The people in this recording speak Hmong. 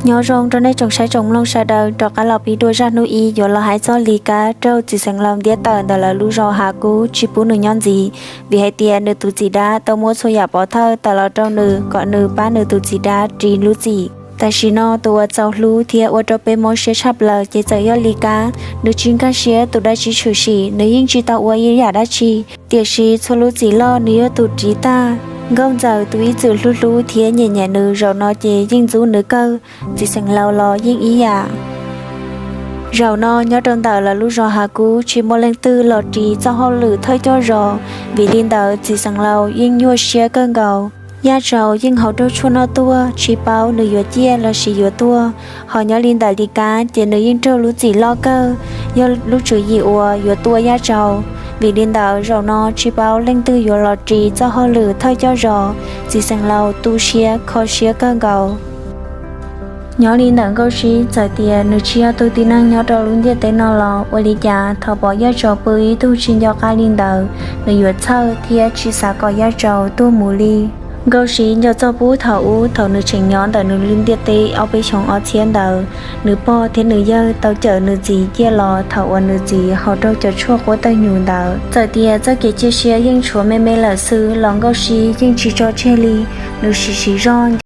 Nyob zoo rau nej tsoom saib tsoom mloog sawv daws, rov qab los pib dua zaj hnub ib yuav los hais txog Lis Kab raug txiv xeev laus ntiab tawm ntawm lawv lub zos hav kub tsis pub nws nyob ntxiv, vim hais tias nws tus txiv dab tau muab txhua yam pov thawj tawm los rau nws kom nws pab nws tus txiv dab ris lub txim. Tam sim no tus uas txaus hlub thiab ua rau peb mob siab tshaj plaws ces txawm yog Lis Kab, nws tsis nkag siab tus dab tsi tshwm sim, nws yeej tsis tau ua ib yam dab tsi, tiam sis txhua lub txim loj nws yog tus ris tag. Nkauj Ntxawm tus ib txwm hlub hlub thiab nyiam nyiam nws, zaum no ces yeej ntxub nws kawg, txiv xeev laus los yeej ib yam. Zaum no nyob rau ntawm lawv lub zos hav kub tsis muaj leej twg los ris txoj hauj lwm thawj coj zos, vim li ntawd txiv xeev laus yeej nyuaj siab kawg nkaus. Yaj Tsaus yeej haus raug tshuaj noj tuaj, tsis paub nws yuav ciaj lossis yuav tuag. Ho nyob li ntawm Lis Kab ces nws yeej raug lub txim loj kawg, yog lub tswv yim uas yuav tua Yaj Tsaus. Vim li ntawd zaum no tsis paub leej twg yuav los ris txoj hauj lwm thawj coj zos, txiv xeev laus tu siab kho siab kawg nkaus. Nyob li ntawm Nkauj Sib, txawm tias nws tsis yog tus tib neeg nyob rau lub ntiaj teb no los ua li cas thaum pom Yaj Tsaus pw ib tug tsis nco qab li ntawd, nws yuav txhawj thiab tsis xav kom Yaj Tsaus tuag mus li. Nkauj Sib nco txog puag thaum ub thaum nws tseem nyob ntawm nws lub ntiaj teb ob peb xyoos ob txhiab ntawd, nws pog thiab nws yawg tau cawm nws txiv ciaj los thaum uas nws txiv haus raug cov tshuaj quab tawg nyuj ntawd. Txawm tias txoj kev cia siab yeej tshuav me me lawm xwb los Nkauj Sib yeej tsis tso tseg li, nws siv siv zog